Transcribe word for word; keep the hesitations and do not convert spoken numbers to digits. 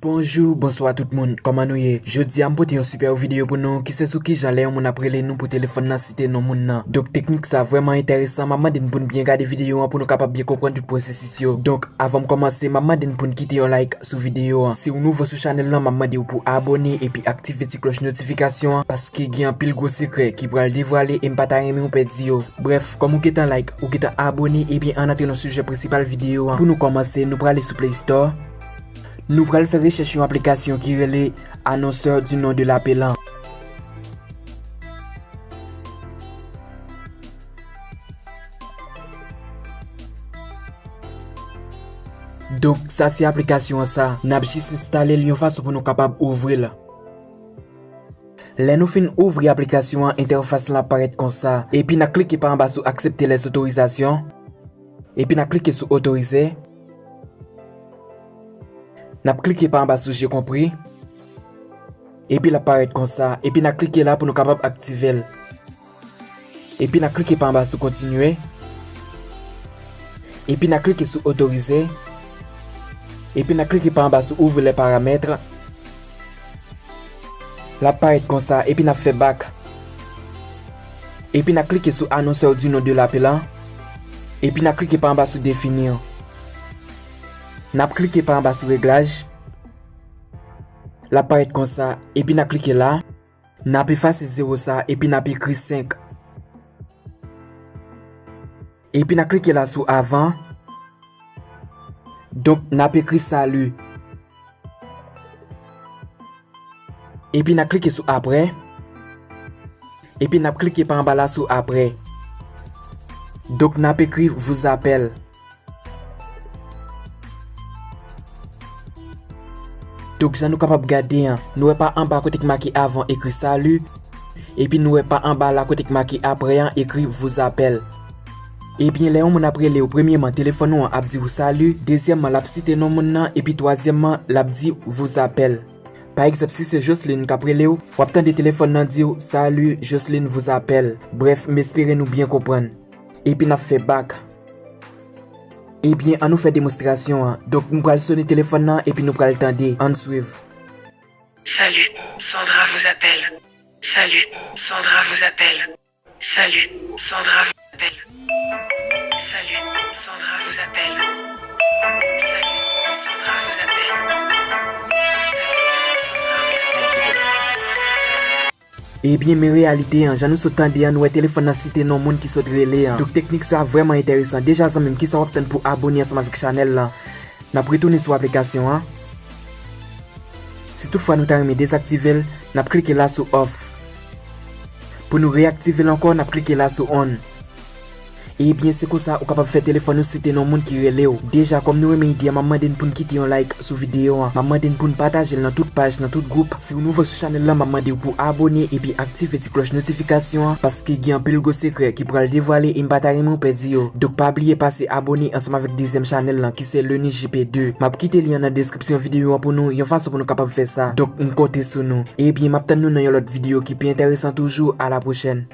Bonjou, bonswa tout moun, kòman nou ye? Jodi a m pote yon sipè videyo pou nou ki se sou kijan lè yon moun ap rele nou pou telefòn nan site non moun nan. Donk teknik sa vrèman enteresan, m ap mande n pou n byen gade videyo an pou nou kapab byen konprann tout pwosesis yo. Donk avan m kòmanse, m ap mande n pou n kite yon like sou videyo an. Si w nouvo sou chanèl lan, m ap mande w pou abòne epi aktive ti klòch notifikasyon an paske gen anpil gwo sekrè ki pral devwale e m pa ta renmen w pèdi yo. Brèf, kòm ou gentan like, ou gentan abòne, ebyen ann antre nan sijè prensipal videyo an. Pou nou kòmanse, nou prale sou Play Store. Nou pral fè rechèch yon aplikasyon ki rele Annonceur du nom de l'appelant. Donk, sa se aplikasyon an sa. N ap jis enstale l yon fason pou nou kapab ouvri l. Lè nou fin ouvri aplikasyon an, entèfas lan ap parèt konsa. Epi n ap klike pa anba sou aksepte lèzotorizasyon. Epi n ap klike sou otorize. N ap klike pa anba sou je konpri. Epi l ap parèt konsa. Epi n ap klike la pou nou kapab aktive l. Epi n ap klike pa anba sou kontinye. Epi n ap klike sou otorize. Epi n ap klike pa anba sou ouvrir les paramètres. L ap parèt konsa, epi n ap fè bak. Epi n ap klike sou Annonceur du nom de l'appelant. Epi n ap klike pa anba sou définir. N ap klike pa anba sou réglage. L ap parèt konsa, epi n ap klike la. N ap efase zewo sa, epi n ap ekri senk. Epi n ap klike la sou avan. Donk, n ap ekri salut. Epi n ap klike sou après. Epi n ap klike pa anba la sou après. Donk, n ap ekri vous appelle. Donk, jan nou kapab gade an, nou wè pa anba kote k make avan ekri salut, epi nou wè pa anba la kote k make après an ekri vous appelle. Ebyen, lè yon moun ap rele w, premyèman, telefòn ou an ap di w salut, dezyèmman, l ap site non moun nan, epi twazyèmman, l ap di vous appelle. Pa egzanp, si se Jocelyne k ap rele w, w ap tande telefòn nan di w, salut, Jocelyne vous appelle. Brèf, m espere nou byen konprann. Epi n ap fè bak. Ebyen, ann nou fè demonstrasyon an. Donk, m pral sone telefòn nan epi nou pral tande. Ann swiv. Salut, Sandra vous appelle. Salut, Sandra vous appelle. Salut, Sandra vous appelle. Salut, Sandra vous appelle. Salut, Sandra vous appelle. Salut, Sandra vous appelle. Ebyen, men reyalite an, jan nou sot tande an, nou wè telefòn nan site non moun ki sot rele an. Donk, teknik sa vrèman enteresan. Deja, zanmi m, kisa w ap tann pou abòne ansanm avèk chanèl lan? N ap retounen sou aplikasyon an. Si toutfwa nou ta renmen dezaktive l, n ap klike la sou off. Pou nou reyaktive l ankò, n ap klike la sou on. Ebyen, se konsa ou kapab fè telefòn ou site non moun ki rele w. Deja, kòm nou renmen ide a, m ap mande n pou n kite yon like sou videyo an. M ap mande n pou n pataje l nan tout paj, nan tout gwoup. Si w nouvo sou chanèl lan, m ap mande w pou abòne epi aktive ti klòch notifikasyon an, paske gen anpil gwo sekrè ki pral devwale e m pa ta renmen w pèdi yo. Donk, pa bliye pase abòne ansanm avèk dezyèm chanèl lan, ki se Leni J P de. M ap kite lyen an nan deskripsyon videyo an pou nou, yon fason pou nou kapab fè sa. Donk, m konte sou nou. Ebyen, m ap tann nou nan yon lòt videyo ki pi enteresan toujou. A la pwochèn.